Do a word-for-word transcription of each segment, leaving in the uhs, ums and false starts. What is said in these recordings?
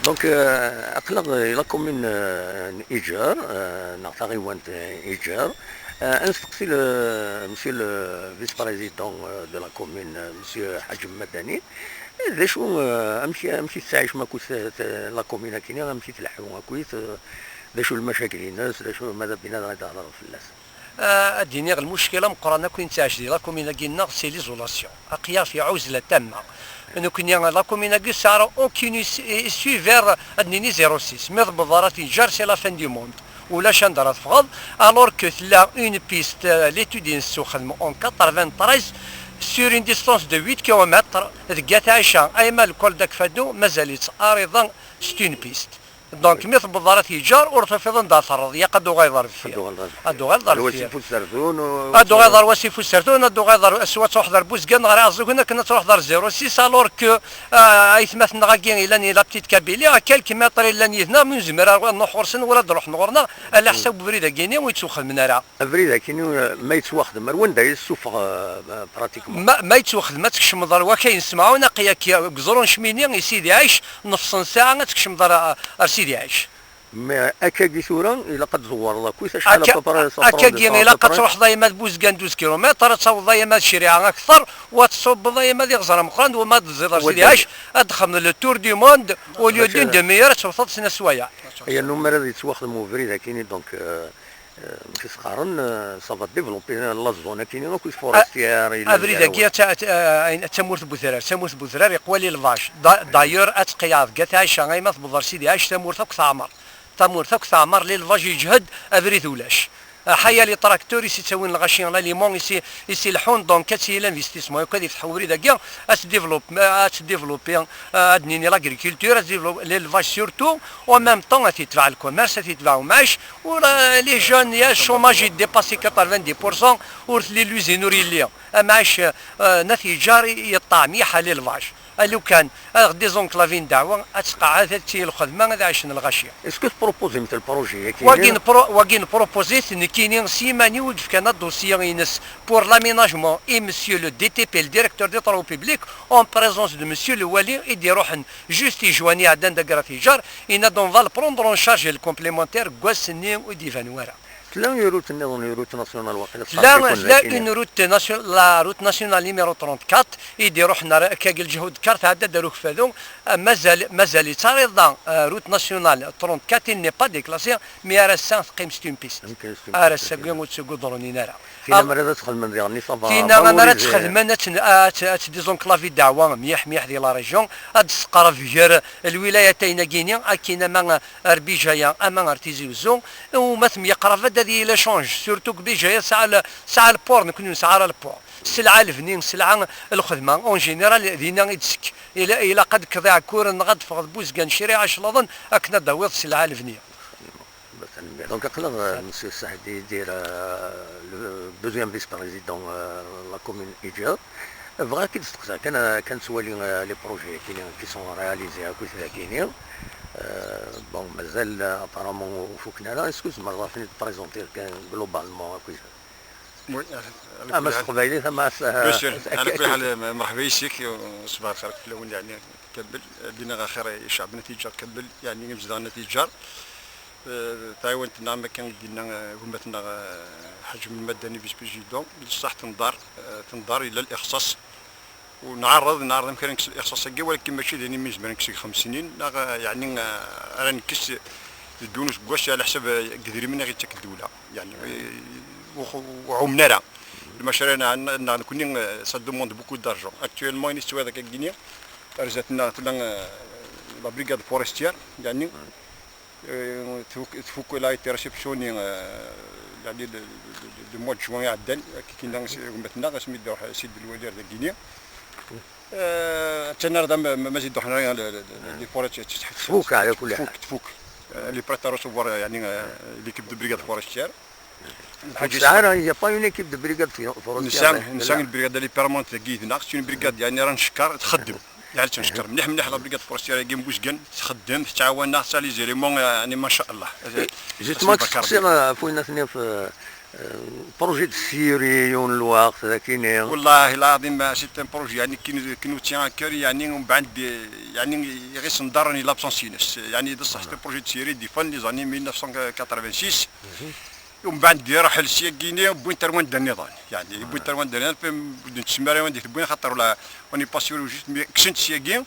Donc, euh, aql-aɣ di la commune, euh, n Iǧer, euh, neɣ taɣiwant n Iǧer. Euh, ad nesteqsi le, monsieur le vice-président, euh, de la commune, euh, monsieur Ḥaǧ Madani. Eh, d acu, euh, amek, amek i tettɛicem akkit, euh, la commune akini, amek i tleḥḥu akkit, euh, d acu lmacakil-ines, d acu ma d abina ad d-hedreɣ fell-as? Ah, ad d-iniɣ lmuckil ameqqran akk i nettɛic di la commune-agi-nneɣ, c'est l'isolation. Aql-aɣ fi ɛuzla tamma. Nekkni, la commune-agi ur tesɛi ara aucune is-, issue vers, ad d-nini, zéro six. Mi tewweḍ ara Tiǧar, c'est la fin du monde. Ulac anda ara teffɣeḍ, alors que tella une piste, euh, l'étude-ines tettwaxdem en quatre-vingt-treize, sur une distance de huit kilomètres, deg At Ɛica, ayma le col d'Akfadu, mazal-itt arida, c'est une piste. Donc, mi tewweḍ ara Tiǧar, ur tufiḍ anda terreḍ, yaq ad d-tuɣaleḍ ar deffir. Ad d-tuɣaleḍ ar deffir. Ad d-tuɣaleḍ ar deffir. Ad d-tuɣaleḍ ar Wasif Userdun, ad d-tuɣaleḍ ar, swa ad truḥeḍ ar Buzgan, ɣer Iɛeẓẓugen, akken ad truḥeḍ ar zéro six, alors que, euh, aytmaten-nneɣ-agi yellan i la petite Kabylie, à quelques mètres i llan yid-neɣ, mi nezmer ara ad nruḥ ɣur-sen, wala ad d-ruḥen ɣur-neɣ, ala ḥsab ubrid-agi-nni ur yettwaxdem ara. Abrid akini, euh, ma yettwaxdem, ar wanda i yessuffeɣ, euh, euh, pratiquement? Ma, ma yettwaxdem, ad tkecmeḍ ar wakay n Semɛun, aql-ak deg uẓru n Cmini, i Sidi Ɛic, nefṣ n ssaɛa ad tkecmeḍ ar, ar Sidi Ɛic. Mais akkagi tura, ilaq ad tẓewreḍ akkit, acḥal à peu près, ça prend de temps à peu près? Akkagi ilaq ad truḥeḍ ayma d Buzgan douze kilomètres, ad tawḍeḍ ayma d Criɛa akteṛ, u ad tṣubbeḍ ayma d Iɣẓer Ameqqran, u ma d-tezziḍ ar Sidi Ɛic, ad txedmeḍ le tour du monde, au lieu d'une demi-heure, ad tewteḍ snat swayeɛ. Aya, nummer ad yettwaxdem ubrid akini, donc, euh, euh, amek i s-qqaren, euh, ça va développer la zone akini, akk forestière, il est abrid-agi, d ta-, d ta-, d tamurt n wetrar, d tamurt n wetrar, iqwa l'élevage. Da-, d'ailleurs, ad tqeyɛeḍ deg At Ɛica, ayma tewweḍ ar Sidi Ɛic, tamurt akk teɛmer. Tamurt akk teɛmer, l'élevage yeǧhed, abrid ulac. Ḥaya les tracteurs i s-ittawin lɣaci, l'aliment i s-, i s-ileḥḥun, donc ad tili l'investissement, akk ad ifteḥ ubrid-agi, ad tdéveloppe, ad tdéveloppe, ad d-nini l'agriculture, ad tdéveloppe l'élevage surtout, en même temps ad t-itbeɛ le commerce, ad t-itbeɛ umɛic, u la, les jeunes, ya le chômage i dépassé quatre-vingt-dix pour cent, ur telli l'usine ur yelli. Amɛic, euh, n At Yeǧǧar yeṭṭeɛ mliḥ à l'élevage. Alukan, ad ɣ-désenclavin ddeɛwa, ad tqeɛɛed, ad tili lxedma, ad ɛicen lɣaci. Est-ce que tproposem-t le projet-agi? Wagi npro-, wagi npropose-it nekkini s yiman-iw i yefkan adossier-ines pour l'aménagement, et monsieur le D T P, le directeur des travaux publics, en présence de monsieur le wali, i d-iruḥen juste i Juin iɛeddan d agrafijar, yenna-d on va le prendre en charge, le complémentaire, deg wass-nni ur d-iban wara. Tella une route nniḍen, une route nationale, waqila. Tella, tella une route nation-, la route nationale numéro trente-quatre, i d-iruḥen ar, akka, deg lǧehd kar tɛedda-d ar Ukeffadu, ah, mazal, mazal-itt ar iḍ-a, ah, route nationale trente-quatre, il n'est pas déclassé, mais ar ass-a teqqim, c'est une piste. Ar ass-agi ur tt-, ur ttxedmen ara. Tinna amar ad tt-xedmen diɣen, ça va valoriser. Tinna amar ad tt-xedmen, ad tt-, ad tt-, ad tt-désenclaver ddeɛwa mliḥ, mliḥ di la région, ad d-tesseqreb gar lwilayat-a-agi-nni, akken ama ar Bijaya, ama ar Tizi Uzzu, u ma temyeqrab ad, ad yili l'échange, surtout que Bijaya tesɛa le, tesɛa le port, nekkni nesɛa ara le port. Sselɛa lebni, sselɛa lxedma, en général, dinna i d-tek. Ila-, ilaq ad d-tekkeḍ Iɛekkuren, neɣ ad d-teffɣeḍ Buzgan, Criɛa, Iclaḍen, akken ad d-tawiḍ sselɛa lebni. Donc, aql-aɣ, euh, monsieur Sahed Yidir, euh, le deuxième vice-président, euh, la commune Iǧer. Bɣiɣ ad k-id-steqsiɣ kan, euh, kan ttwali, euh, les projets qui, qui sont réalisés akk dagini. Euh, bon, mazal, euh, apparemment ur fuken ara. Est-ce que tzemreḍ ad ten-id-présenter kan globalement akk? Oui, ala kulli ḥal. Ama s teqbaylit, ama s, euh, bien sûr, ala kulli ḥal, merḥba yes-k, u ṣbaḥ lxir fell-awen, yeɛni, kamel, dinna axir i ccɛeb n At Yeǧǧar kamel, yeɛni, imezdaɣ n At Yeǧǧar. Eh, taɛiwant-nneɣ, am wakken i d-yenna, eh, gma-tneɣ, eh, Ḥaǧ Mmadani, vice-président, d ṣṣeḥ tenḍer, eh, tenḍer, yella lixṣaṣ. U nɛerreḍ, nɛerreḍ amek ara nekkes lixṣaṣ-agi, walakin mačči d ayen imi nezmer ad nekkes deg xems snin, neɣ, eh, yeɛni, eh, ara nekkes deg yiwen useggas, ɛla ḥsab, eh, deg yidrimen i ɣ-yettak ddewla. Yeɛni, eh, ur ɣ-, ur ɛumen ara. Lmacariɛ-nneɣ, neɣ nekkni, eh, ça demande beaucoup d'argent. Actuellement, ayen i tettwaliḍ akka deg-ini, ar zdat-nneɣ tella, eh, la brigade forestière, yeɛni, Eh, tfuk, tfuk la été réceptionné, eh, yeɛni le, le, le, le mois de juin iɛeddan, akken i yenna s-, gma-tneɣ, asmi d-iruḥ Sidi Lwali ar dagini. Eh, attan ar da ma, ma, mazal d-ruḥen ara le, le, le, les forêts, tfuk, ɛla kulli ḥal. Tfuk, tfuk. Eh, elle est prête à recevoir, eh, yeɛni, eh, l'équipe de brigade forestière. Ur tesɛi ara, il y a pas une équipe de brigade fi-, forestière, nesɛa, la, nesɛa la brigade, elle est permanente dagi yid-neɣ, c'est une brigade, yeɛni, ara ncekker, txeddem. Yeɛni, ttneckeṛ mliḥ, mliḥ la brigade forestière-agi n Buzgan, txeddem, tettɛawan-aɣ, tesɛa les éléments, yeɛni, ma sha Allah. Justement, ad k-steqsiɣ, eh, ɣef wayen tenniḍ, eh, Projet de série, yiwen lweqt, d akini. Wallahi lɛaḍim, c'est un projet, yeɛni, qui nous, qui nous tient à cœur, yeɛni, umbeɛd, yeɛni, iɣis nḍerren i l'absence-ines. Yeɛni, d ṣṣeḥ, c'est un projet de série, d-ifan les années mille neuf cent quatre-vingt-six. Umbeɛd, iruḥ l syagini, wwin-t ar wanda nniḍen. Yeɛni, wwin-t ar wanda nniḍen, fi, ur d-nettsemmi ara wanda i t-wwin, xaṭer la, on est passé au juste, mais kksen-t syagi.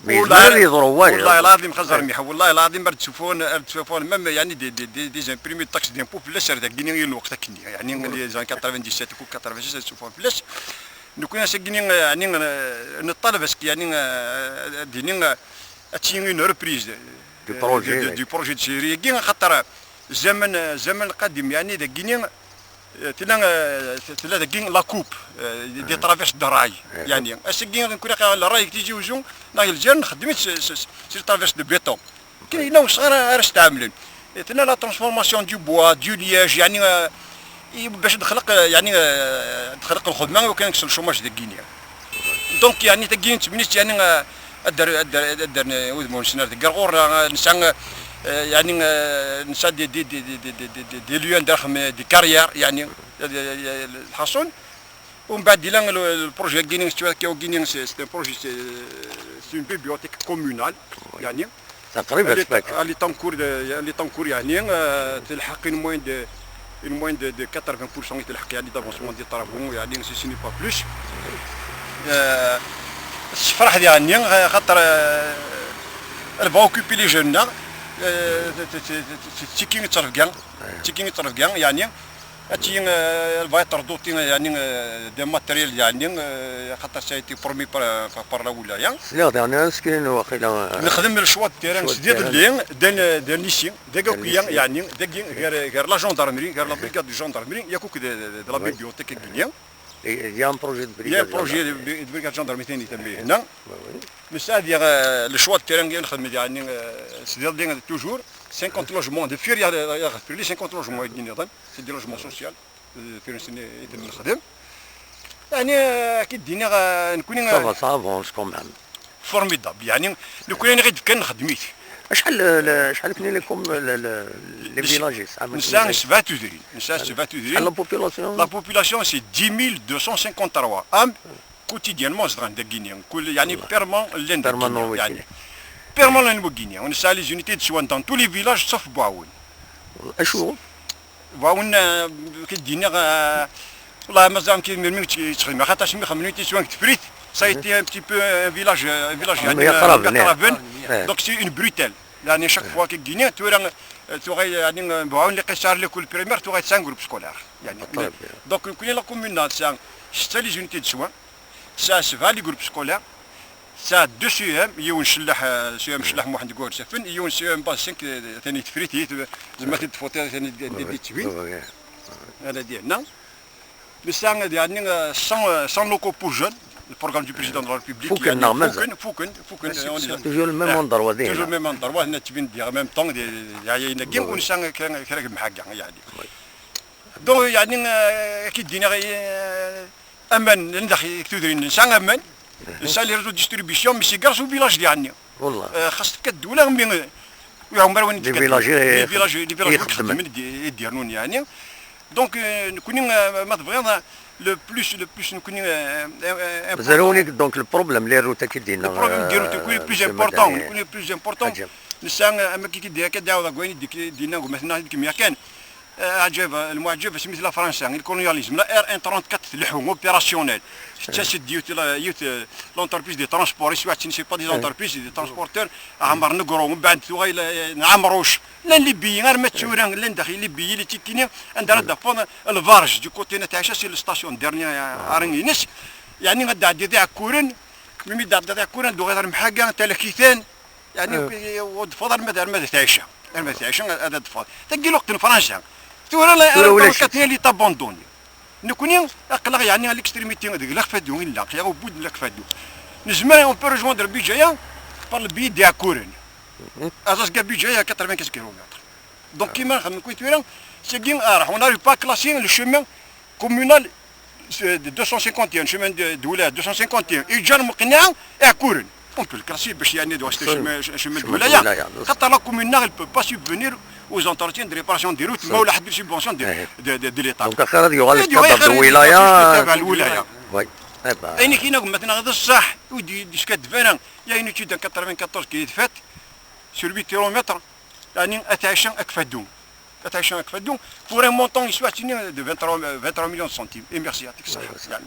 Mais yezmer ad yeḍru wayeḍ. Wallahi lɛaḍim, xaẓer Miḥ, wallahi lɛaḍim, ar d-ssuffɣen, ar d-ssuffɣen, même, yeɛni, des, des, des, des imprimés de taxe d'impôt fell-as ar dagini i lweqt akkenni. Yeɛni, les années quatre-vingt-dix-sept akked quatre-vingt-six, ar d-ssuffɣen fell-as. Nekkni ass-agini, yeɛni, neṭṭalab, parce que, yeɛni, ad d-ini, ad tili une reprise du projet, du projet de série-agi, axaṭer zaman, zaman lqadim, yeɛni, dagini, Eh, tella, eh, tella dagi la coupe, eh, des traverses de rail, yeɛni. Ass-agi, nekkni, le rail deg Tizi Uzzu, neɣ Lezzayer, nxeddem-it s, s, s, s les traverses de béton. Kan yella wesɣar ara, ara s-tɛamlen. Eh, tella la transformation du bois, du liège, yeɛni, eh, i, bac ad d-texleq, eh, yeɛni, eh, ad d-texleq lxedma, i wakken ad nekkes le chômage dagini. Donc, yeɛni, tagi n temnist, yeɛni, eh, ad d-, ad d-, ad d-rren udmawen-nsen ar deg ɣur-neɣ, eh, nesɛa, eh, yeɛni, eh, nesɛa des, des, des lieux anda ara xedmen des carrières, yeɛni, eh, eh, eh, lḥaṣun. Umbeɛd, yella le, le projet-agi, c'est, c'est un projet, c'est, c'est une bibliothèque communale, yeɛni. Taqrib elle est, elle est en cours de, elle est en cours, yeɛni, euh, telḥeq une moyenne de, une moyenne de, de quatre-vingts pour cent i telḥeq, yeɛni, d'avancement des travaux, yeɛni, si ce n'est pas plus. Euh, tessefraḥ, yeɛni, xaṭer, euh, elle va occuper les jeunes, euh, t-, t-, t-, t-, tiki i ttrebga, tiki i ttrebga, yeɛni, Ad tili, euh, elle va être dotée, yeɛni, euh, des matériels, yeɛni, euh, xaṭer ça a été promis par, par, par la wilaya. Sliɣ daɣen ad skrin waqila, euh, nexdem le choix de terrain s iḍelli, d'un, d'un lycée, d agakuya, yeɛni, dagi, gar, gar la gendarmerie, gar la brigade de gendarmerie, yakk akked de, de, de la bibliothèque-agi. Il y a un projet de brigade gendarmerie. Il y a un projet de, de brigade gendarmerie, tani, tama-, hna. Nesɛa diɣ, euh, le choix de terrain i nexdem, yeɛni, euh, s iḍelli, toujours, cinquante logements, deffir, il y a, il y a, il y a cinquante logements, i d-nniḍen. C'est des logements sociaux, euh, fir-nsen i, i d-nexdem. Yeɛni, euh, ad k-id-iniɣ, euh, nekkni, ça va, ça avance quand même. Formidable, yeɛni, nekkni ɣid kan nexdem-it. Acḥal, euh, le, acḥal akken les com-, le, le, les villages, nesɛa sebɛa tudrin, nesɛa sebɛa tudrin. Acḥal la population? La population, c'est dix mille deux cent cinquante-trois âmes. Quotidiennement zedɣen dagini, kul, yeɛni, permanent llan dagini, yeɛni. Permanent llan wagini. Nesɛa les unités de soins dans tous les villages, sauf Buɛawen. Acu? Buɛawen, euh, k-id-iniɣ, euh, wallah, mazal ki melmi tt-, ttxedmeɣ, xaṭer asmi xedmen unités de soins deg Tefrit, ça a été un petit peu un village, euh, un village, yeɛni, euh, yeɛni, donc c'est une brutelle. Yeɛni, chaque fois k-id-iniɣ, tura, euh, tuɣal, yeɛni, euh, Buɛawen, les qisar, l'école primaire, tuɣal tesɛa un groupe scolaire. Yeɛni, donc, nekkni la commune-a tesɛa setta les unités de soins. Tesɛa sebɛa les groupes scolaires, tesɛa deux C E M, yiwen Cellaḥ, euh, C E M Cellaḥ Muḥend deg Ursafen, yiwen C E M base cinq, euh, tani Tefrit, tani, euh, zemma ad t-id-tfuḍ, tani d-, d-, d-, d-, d-, ala di hna. Nesɛa, yeɛni, euh, cent, euh, cent locaux pour jeunes, le programme du président de la République, fukken, yeɛni, neɣ mazal? Fukken, fukken, fukken, euh, on est toujours le même endroit, toujours le même endroit, hna ttbin-d en même temps, d, d, yeɛni, ur nesɛi kra, kra n ḥaǧa, yeɛni. Donc, yeɛni, euh, ad k-id-iniɣ, euh, aman, anda i tudrin, nesɛa aman, nesɛa les réseaux de distribution, mais c'est grâce au village, yeɛni. Wallah. Euh, xas tefka ddula, mi, euh, ur yeɛmir win i d-tefka ddula. Les villages i ixeddmen, i d-irnun, yeɛni. Donc, euh, nekkni, euh, ma tebɣiḍ, euh, le plus, le plus, nekkni, euh, euh, euh, mazal-awen, donc, le problème, les routes, akka d-yenna, le problème des routes, euh, nekkni, le plus important, nekkni, le plus important. Nesɛa, euh, am akka i d-, akka d-ɛawdeɣ deg wayen i d-, d-yenna gma-tneɣ, d kemm yakan. Eh, aɛǧab, lmuɛǧab asmi tella Fransa, le colonialisme, la R un trente-quatre tleḥḥu, opérationnel. Tettas-d yiwet, la, yiwet, euh, l'entreprise des transports, iswa-tt-in, c'est pas des entreprises, c'est des transporteurs, Ɛmer Negro, mbeɛd tuɣal, euh, n Ɛemruc. Llan Libiyin, arma d tura, llan daxel Libiyin, les Tchétchènes, anda ara d-tafeḍ lbarj, du côté n At Ɛica, c'est la station, dernier arrêt-ines. Yeɛni, ad d-tɛeddiḍ Iɛekkuren, mi d-tɛeddiḍ Iɛekkuren, ad d-tuɣaleḍ ar Mḥaga, Talakitan, yeɛni, ur d-teffeḍ arma d, arma d At Ɛica. Arma d At Ɛica ad, ad d-teffeɣ. Tagi lweqt n Fransa. Tura la, tura ulac. L'état abandonné. Nekkni, aql-aɣ, yeɛni, à l'extrémité, deg Lakfadu i nella, au bout de Lakfadu. Nezmer, on peut rejoindre Bidjaya par le biais d'Iɛekkuren. Ad as-ga Bidjaya à quatre-vingt-quinze kilomètres. Donc, kima nxeddem nekkni tura, c'est bien, alors, on n'arrive pas à classer le chemin communal, c'est de deux cent cinquante et un, chemin de, de Oula deux cent cinquante et un. Iǧǧa lmeqneɛ Iɛekkuren. On peut le classer باش يعني de واش تشم شم الولايه. Quand la commune ne peut pas subvenir aux entretiens de réparation des routes, ما ولا حد subvention de, de, de, de l'État. Donc axir ad yuɣal le cadre de wilaya. Oui. Ayen i k-yenna gma-tneɣ d ṣṣeḥ, ur d-yeskaddeb ara. Il y a une étude en quatre-vingt-quatorze qui est faite sur huit kilomètres, يعني At Ɛica Akfaddu. At Ɛica Akfaddu, pour un montant, il soit de vingt-trois, vingt-trois millions de centimes. Et merci, يعطيك الصحة.